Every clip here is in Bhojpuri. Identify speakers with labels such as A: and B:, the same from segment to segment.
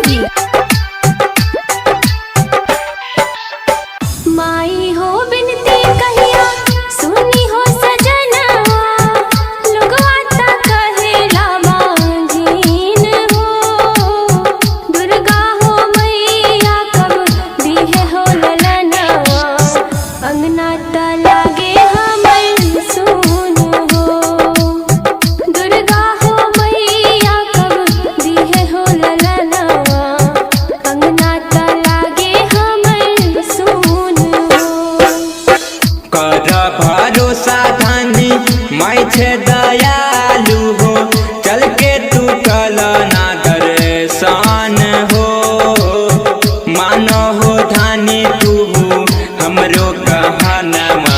A: जी।
B: माई हो बिनती कहिया सुनी हो सजनवा, लोगवा ता कहेला मांझिन हो। दुर्गा हो मैया कब दिहे हो ललनवा, अंगना ता लागे हमर सुन हो। दुर्गा हो मैया कब दिहे हो ललनवा, अंगना ता लागे हमर सुन हो।
C: कर भरोसा धानी माई छे दयालु हो, चल के तू कल ना दर्शन हो। मानो हो धानी तू हमरो कहनमा,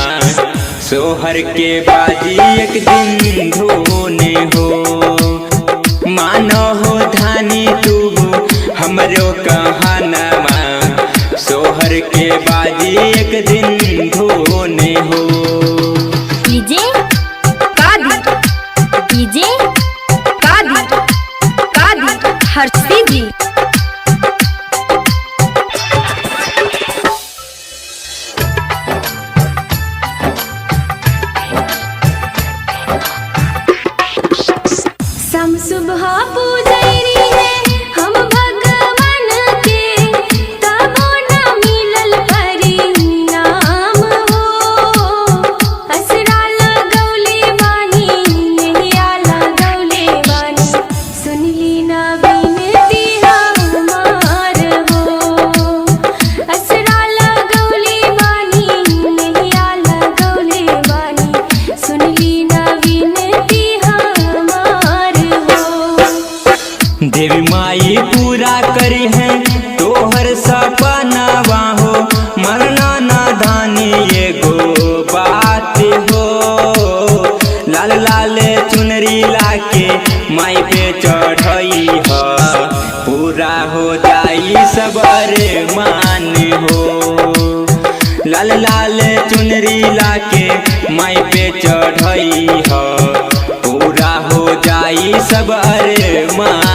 C: सोहर के बाजी एक दिन धोने हो। मानो हो धानी तू हमरो कहनमा, सोहर के बाजी एक दिन धोने हो।
A: डीजे कादिर, डीजे कादिर, कादिर हर्षी जी।
B: सम सुबह पूजैरी है हम भगवान के, तबो न मिलल परिणाम हो। असरा लगौले बानी नैया लगौले बानी, सुनली न बिनती हमार हो। असरा लगौले बानी नैया लगौले बानी, सुनली न बिनती हमार हो।
C: देवी माई पूरा करी है तोहर सपनावा हो, मरना ना धानी एगो बात हो। लाल लाल चुनरी लाके माई पे चढ़ई हो, पूरा हो जाई सब अरमान हो। लाल लाल चुनरी लाके माई पे चढ़ई हो, पूरा हो जाई सब अरमान।